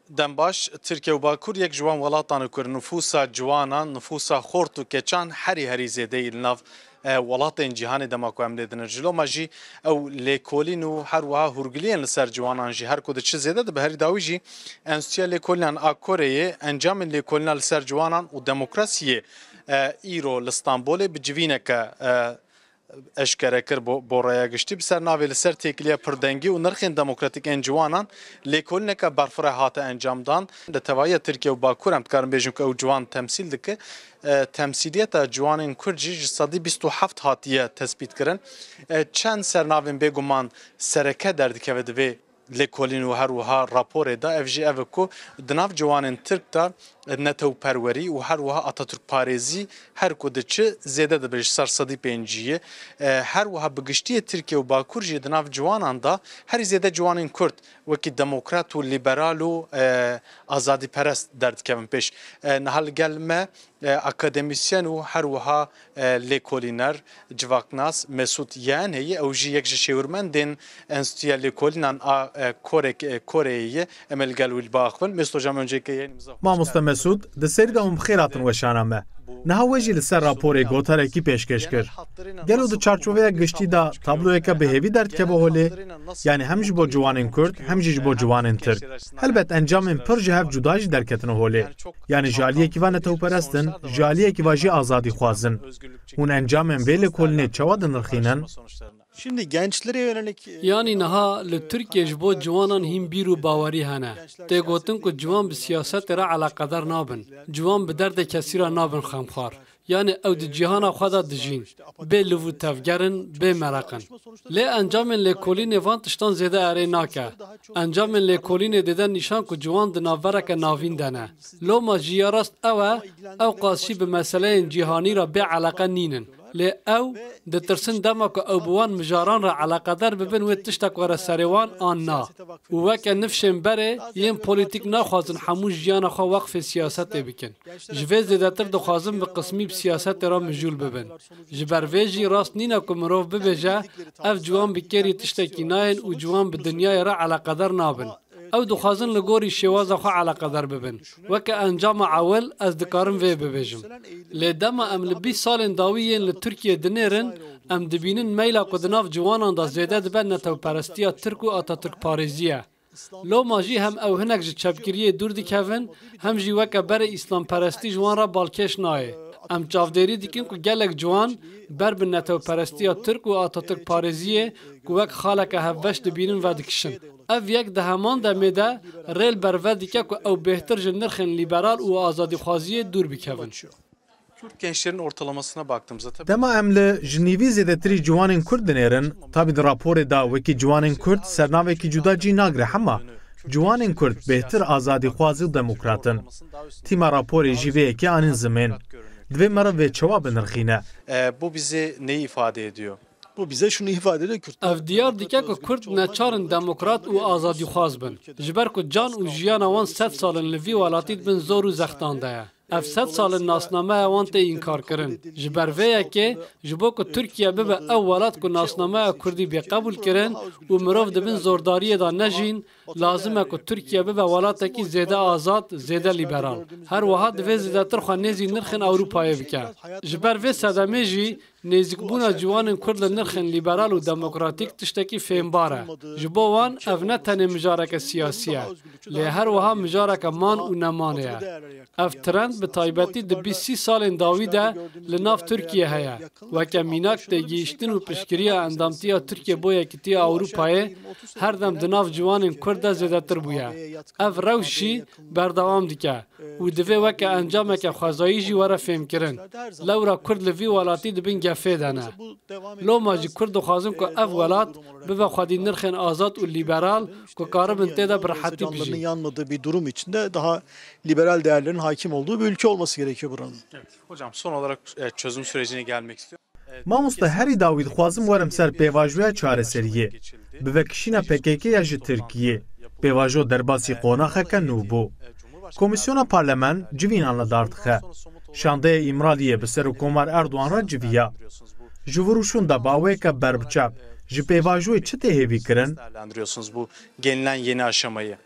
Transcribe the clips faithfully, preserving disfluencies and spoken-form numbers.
Dem baş, Tirkiye û Bakur yek ji wan welatan e ku nifûsa ciwanan, nifûsa xort û keçan herî herî zêde yî li nav, e, welatên cîhanê dema ku em lê dinin. Ji loma jî ew lêkolîn û her wiha hûrgiliyên li ser ciwanan jî her ku diçi zêde dibe. Herî dawî jî Enstîtuya Lêkolînan a Koreyê encamên lêkolîna li ser ciwanan û demokrasiyê, e, îro li Stenbolê bi civîneke, e, eşkere kir bo, bo raya giştî. Bi ser navê li ser têkiliya pirdengî û nirxên demokratîk ên ciwanan lêkolîneke berfireh hate encamdan. Li tevahiya Tirkiye û Bakur em dikarin bêjin ku ew ciwan temsîl dike. E, temsîliyeta ciwanên Kurd jî ji sedî bîst û heft hatiye tespîtkirin. E, çend sernavên bêguman sereke derdikeve di vê lêkolîn û her wiha raporê de, ev jî ev e ku di nav ciwanên Tirk de netewperwerî û her wiha Atatürkparêzî her ku diçi zêde dibe ji ser sedî pêncî ye. E, her wiha bi giştiyê Tirkiye û Bakur jî di nav ciwanan de herî zêde ciwanên Kurd wekî demokrat û liberal û, e, azadîperest derdikevin pêş. E, niha li gel me e, akademîsyen û her wiha, e, lêkolîner, civaknas Mesûd Yen heye. Ew jî yek ji şêwirmendên Enstîtuya Lêkolînan a, e, Korek-, e, Koreyê ye. Em ê li gel wî li ba axivin. Mesûd Hocam, öncelikle yayınımıza hoş Mamoste geldiniz. Mesûd, di serî de hûn bi xêr hatin weşana me. Niha we jî li ser raporê gotarekî pêşkêş kir. Gelo di çarçoveya giştî de tabloyeke bi hêvî derdikeve holê, yanî hem ji bo ciwanên Kurd, hem jî ji bo ciwanên Tirk. Helbet encamên pir ji hev cuda jî derketine holê. Yanî ji aliyekî ve netewperest in, ji aliyekî ve jî azadî xwazin. Hûn encamên vê lêkolînê çawa dinirxînin? Şimdi gençlere yönelik, e, Yanî niha li Tirkiye ji bo ciwanan hîn bîr û bawerî hene. Tê gotin ku ciwan bi siyasetê re eleqedar nabin. Ciwan bi derdê kesî re nabin xemxwar. Yanî ew di cîhana xwe de dijîn. Bê liv û tevger in, bê meraq in. Lê encamên lêkolînê van tiştan zêde erê nake. Encamên lêkolînê dide nîşan ku ciwan di navbereke navîn de ne. Loma jî ya rast ew e, ew qas jî bi meseleyên cîhanî re bê eleqe nînin. Lê ew ditirsin dema ku ew bi wan mijaran re eleqedar bibin wê tiştek were serê wan an na. Û weke nifşên berê yên polîtîk naxwazin hemû jiyana xwe weqfê siyasetê bikin. Ji vê zêdetir dixwazin bi qismî bi siyasetê re mijûl bibin. Ji ber vê jî rast nîne ku mirov bibêje, ev ciwan bi kêrî tiştekî nayên û ciwan bi dinyayê re eleqedar nabin. Ew dixwazin li gorî şêwaza xwe eleqedar bibin. Weke encama ewil ez dikarim vê bibêjim. Lê dema em li bîst salên dawî yên li Tirkiyê dinêrin, em dibînin meyla ku di nav ciwanan de zêde dibe netewperestiya Tirk û Atatürkparêzî ye. Loma jî hem ew hinek ji çepgiriyê dûr dikevin, hem jî weke berê îslamperestî ji wan re balkêş nayê. Em çavdêrî dikin ku gelek ciwan ber bi netewperestiya Tirk û Atatürkparêziyê ku wek xaleke hevbeş dibînin vedikişin. Ev yek di heman demê de rê li ber ve dike ku ew bêhtir ji nirxên lîberal û azadîxwaziyê dûr bikevin. Kürt gençlerin ortalamasına baktığımızda tabii Dema em li ji nîvî zêdetirî ciwanên Kurd dinêrin, tabî di raporê de wekî ciwanên Kurd sernavekî cuda cî nagire hema ciwanên Kurd bêhtir azadîxwaz û demokrat in. Tîma raporê jî vê yekê anîn zimên. Divê meriv vê çawa binirxîne? E, bu bize neyi ifade ediyor? Bu bize şunu ifade ediyor, Kürtler Ev diyar dike ku Kurd neçar in demokrat û azadîxwaz bin. Ji ber ku can û jiyana wan sed sal in li vî welatî di bin zor û zextan de ye. Ev sed sal in nasnameya wan tê înkarkirin. Ji ber vê yekê, ji bo ku Tirkiye bibe ew welat ku nasnameya Kurdî bê qebûl kirin û mirov di bin zordariyê de nejîn, lazim e ku Tirkiye bibe welatekî zêde azad, zêde lîberal. Her wiha divê zêdetir xwe nêzî nirxên Ewropayê bike. Ji ber vê sedemê jî, nêzîkbûna ciwanên Kurd li nirxên lîberal û demokratîk tiştekî fêmbar e. Ji bo wan ev ne tenê mijareke siyasî ye, lê her wiha mijareke man û nemanê ye. Ev trend bi taybetî di bîst sî salên dawî de li nav Tirkiyê heye. Weke mînak têgihiştin û piştgiriya endamtiya Tirkiyê bo Yekîtiya Ewropayê her dem di nav ciwanên Kurd de zêdetir bûye. Ev rewş jî berdewam dike. Û divê weke encameke xwezayî jî were fêmkirin. Lewra Kurd li vî welatî di bin gefê de ne. Loma jî Kurd dixwazin ku ev welat bibe xwedî nirxên azad û lîberal ku karibin tê de bi rehetî Sınırlarının bijîn. yanmadığı bir durum içinde daha liberal değerlerin hakim olduğu bir ülke olması gerekiyor buranın. Evet, hocam, son olarak, e, çözüm sürecine gelmek istiyorum. Mamoste, herî dawî dixwazim werim ser pêvajoya çareseriyê. Bi vekişîna P K K ya ji Tirkiyê, pêvajo derbasî qonaxeke nû bû. Komîsyona Parleman civînan li dar dixe. Şandeya Îmraliyê bi Serokkomar Erdogan re civiya. Ji vir û şûn de bi awayeke berbiçav ji pêvajoyê çi tê hêvî kirin? Değerlendiriyorsunuz bu gelinen yeni aşamayı?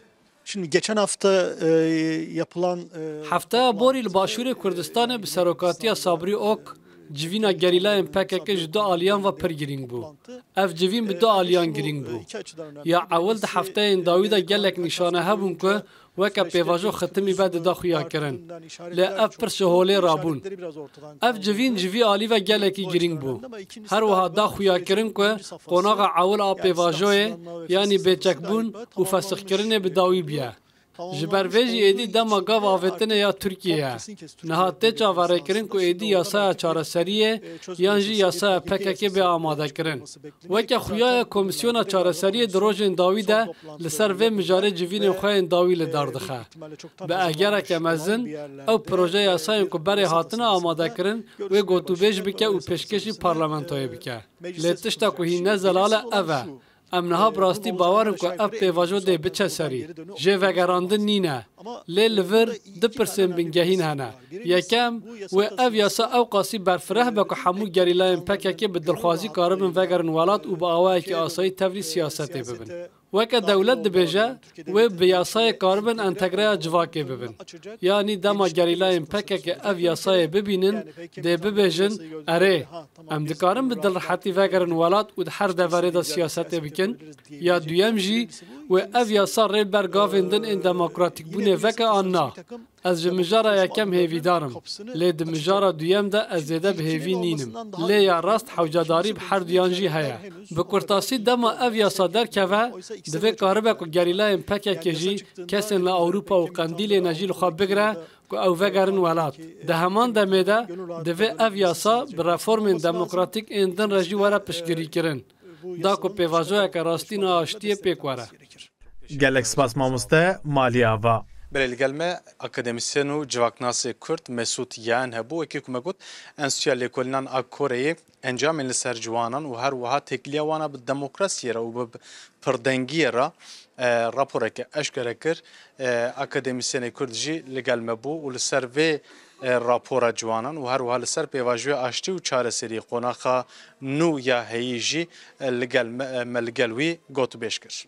Şimdi geçen hafta e, yapılan e, Hefteya borî li Başûrê Kurdistanê bi serokatiya Sabrî Ok, civîna gerîlayên P K K ji du aliyan ve pir girîng bû. Ev civîn bi du aliyan girîng bû. Ya ewil di hefteyên dawî de gelek nîşane hebûn ku weke pêvajo xitimî be dida xuyakirin. Lê ev pirs ji holê rabûn. Ev civîn ji vî alî ve gelekî girîng bû. Her wiha da xuyakirin ku qonaxa ewil a pêvajoyê, yanî bêçekbûn û fesixkirinê bi dawî bûye. Ji ber vê jî êdî dema gav avêtinê ya Tirkiyê ye. Niha tê çaverêkirin ku êdî yasaya çareseriyê yan jî yasaya P K K bê amadekirin. Weke xuya ye Komîsyona Çareseriyê di rojên dawî de li ser vê mijarê civînên xwe yên dawî li dar dixe. Bi egereke mezin, ew proje yasayên ku berê hatine amadekirin, wê gotûbêj bike û pêşkêşî parlamentoyê bike. Lê tişta ku hîn ne zelal e, ev e. Em niha bi rastî bawer in ku ev pêvajo dê biçe serî. Jê vegerandin nîne. Lê li vir du pirsên bingehîn hene. Yekem, wê ev yasa ewqasî berfireh be ku hemû gerîlayên P K K bi dilxwazî karibin vegerin welat û bi awayekî asayî tevlî siyasetê bibin. Weke dewlet dibêje, wê bi yasayê karibin entegreya civakê bibin. Yanî dema gerîlayên P K K ev yasayê bibînin, dê bibêjin, erê, em dikarin bi dilrehetî vegerin welat û di her deverê de siyasetê bikin. Ya duyem jî, wê ev yasa rê li ber gavên din ên demokratîkbûnê veke an na? Ez ji mijara yekem hêvîdar im, lê di mijara duyem de ez zêde bi hêvî nînim. Lê ya rast hewcedarî bi her duyan jî heye. Bi kurtasî dema ev yasa derkeve, divê karibe ku gerîlayên P K K jî kesên li Ewropa û Qendîlê ne jî li xwe bigire ku ew vegerin welat. Di heman demê de divê ev yasa bi reformên demokratîk ên din re jî were piştgirîkirin. Da ku pêvajoyeke rastîn a aştiyê pêk were. Gelek spas mamoste, malî ava. Belê, li gel me akademîsyen û civaknasê Kurd Mesûd Yaen hebû. Wekî ku me got, Enstitûya Lêkolînan a Koreyê encamên li ser ciwanan û her wiha têkiliya wana bi demokrasiyê re û bi pirdengiyê re, e, raporeke eşkere kir. E, akademîsyenê Kurd jî li gel me bû û li ser vê, e, rapora ciwanan û her wiha li ser pêvajoya aştî û çareseriyê qonaxa nû ya heyî jî, e, li gel me, e, me li gel wî gotûbêj kir.